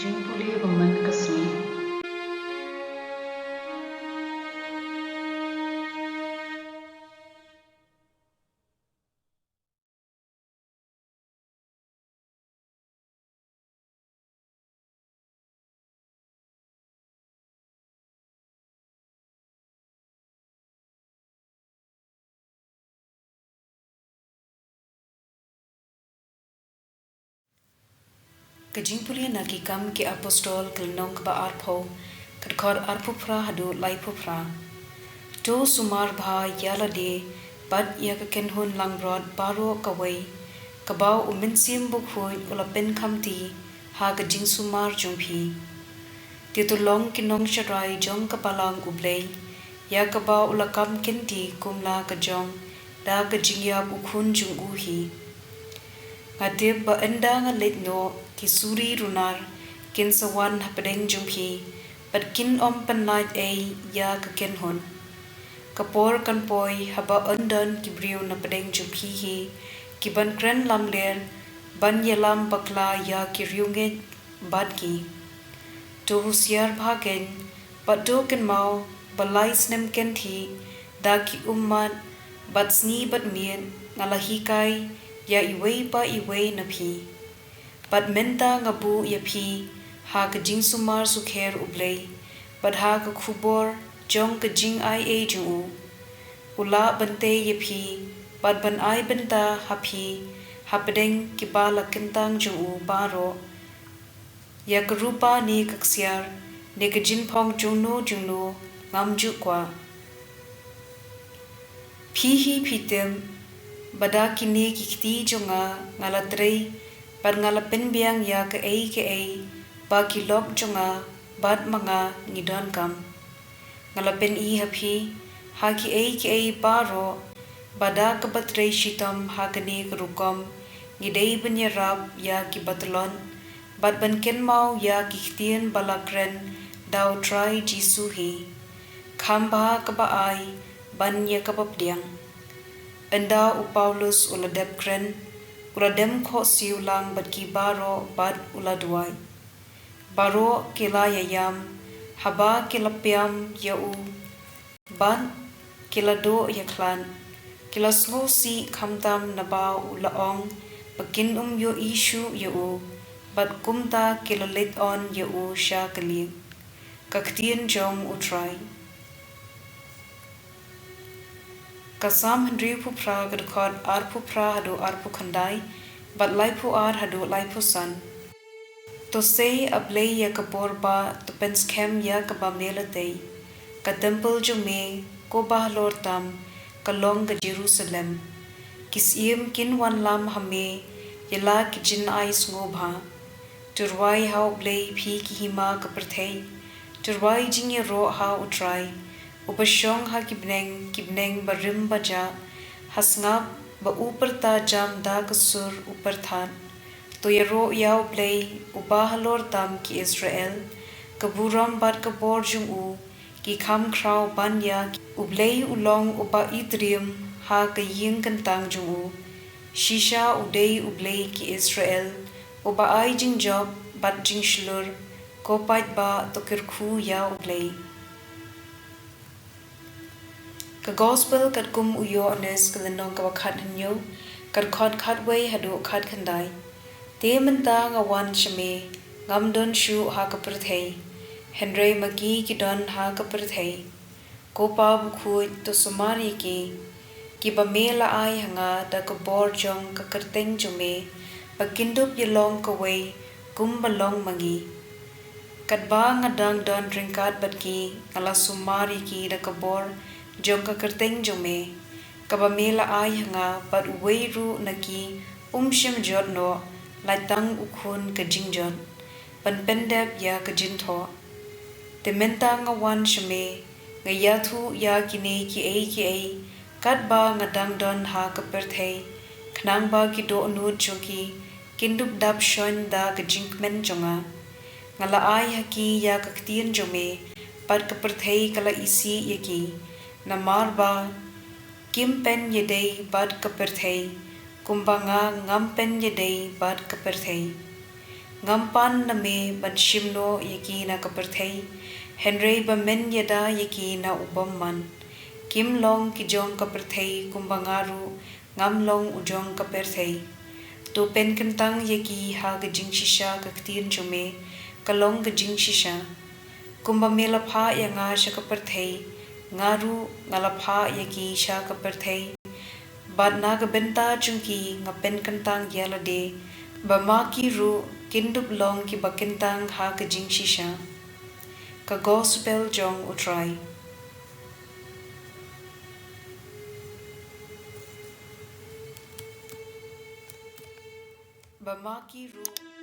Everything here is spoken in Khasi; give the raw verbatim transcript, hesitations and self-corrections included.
Jingpule ba man ka sngi. Ka jingpule na ki Kam ki Apostol, ka lynnong kaba arphew, ka dkhot arphew phra haduh laiphew phra. To sumar bha ïa lade bad ïa ka kynhun langbrot baroh kawei, kaba U Mynsiem Bakhuid u la pynkhamti ha ka jingsumar jong phi. Te to long ki nongsharai jong ka Balang U Blei, ïa kaba u la kam kynti kumla ka jong da ka jingïap U Khun jong u hi. Nga tip ba ynda nga leit noh, ki suri runar kin sa wan hapdeng jong phi, bad kin ym pynlait ei ïa ka kynhun. Ka por kan poi haba yn don ki briew napdeng jong phi hi ki ban kren lamler, ban ïalam bakla ïa ki riewngeit bad ki. To husiar bha kein, bad to kynmaw ba lai snem kynthih, da ki ummat bad sngi bad miet, nga la hikai ïa iwei pa iwei na phi. Bad mynta nga buh ïa phi ha ka jingsumar sukher U Blei, bad ha ka khubor jong ka jingaiei jong u. U lah ban tei ïa phi bad ban ai bynta ha phi hapdeng kiba la kyntang jong u baroh. Ïa ka rupa ne ka ksiar ne ka jingphong jongno jongno ngam ju kwah. Phi hi phi tip ba da kine ki kti jong nga, nga la trei bad nga la pynbiang ïa kaei kaei ba ki lok jong nga bad ma nga ngi donkam. Nga la pyni ha phi ha kiei kiei baroh ba da kaba trei shitom ha kane ka rukom ngi dei ban ïarap ïa kiba tlot bad ban kynmaw ïa ki ktien ba la kren da U Trai Jisu hi. Kham bha kaba ai ban ïa kaba pdiang. Ynda u Paulus u la dep kren, u la dem khohsiew lang bad ki baroh bad u la duwai. Baroh ki la ïaïam haba ki la pdiang ïa u, bad ki la doh ïakhlad. Ki la sngewsih khamtam naba u la ong ba kin ym ïohi shuh ïa u, bad kumta ki la leit on ïa u sha ka lieng. Ka ktien jong U Trai. Ka Salm hynriewphew phra, ka dkhot arphew phra haduh arphew khyndai, bad laiphew ar haduh laiphew san. To sei, A Blei, ïa ka bor ba, to pynskhem ïa kaba me la tei. Ka templ jong me, ko Bahalor tam, ka long ka Jerusalem. Ki siem kin wanlam ha me ïa la ki jingai sngewbha. To rwai ha U Blei, phi ki hima ka pyrthei. To rwai jingïaroh ha U Trai, uba shong ha ki bneng, ki bneng barim bajah. Ha sngap ba u pyrta jam da ka sur u pyrthat. To ïaroh ïa U Blei, uba halor tam ki Israel. Ka burom bad ka bor jong u ki kham khraw ban ïa ki. U Blei u long uba itriem ha ka ïing kyntang jong u. Shisha u dei U Blei ki Israel, uba ai jingjop bad jingshlur. Ko paidbah, to kyrkhu ïa U Blei. Ka Gospel katkum u Ïoannis, ka lynnong kaba khathynñiew, ka dkhot khatwei haduh khatkhyndai. Te mynta nga wan sha me, ngam don shuh ha ka pyrthei, hynrei ma ki ki don ha ka pyrthei. Ko Pa bakhuid, to sumar ïa ki, kiba me la ai ha nga da ka bor jong ka kyrteng jong me, ba kin dup ïalong kawei kumba long ma ngi. Katba nga dang don ryngkat bad ki, nga la sumar ïa ki da ka bor jong ka kyrteng jong me, kaba me la ai ha nga, bad uwei ruh na ki um shym jot noh, lait tang u khun ka jingjot, ban pyndep ïa ka jingthoh. Te mynta nga wan sha me, nga ïathuh ïa kine kiei kiei katba nga dang don ha ka pyrthei, khnang ba ki dohnud jong ki kin dup dap shon da ka jingkmen jong nga. Nga la ai ha ki ïa ka ktien jong me, bad ka pyrthei ka la isih ïa ki, namar ba kim pynïadei bad ka pyrthei, kumba nga ngam pynïadei bad ka pyrthei. Ngam pan na me ban shim noh ïa ki na ka pyrthei, hynrei ba men ïada ïa ki na u bymman. Kim long ki jong ka pyrthei, kumba nga ruh ngam long u jong ka pyrthei. To pynkyntang ïa ki ha ka jingshisha. Ka ktien jong me ka long ka jingshisha. Kumba me la phah ïa nga sha ka pyrthei, nga ruh nga la phah ïa ki sha ka pyrthei. Bad na ka bynta jong ki nga pynkyntang ïa lade, ba ma ki ruh kin dup long ki ba kyntang ha ka jingshisha. Ka gospel jong U Trai. Ba ma ki ruh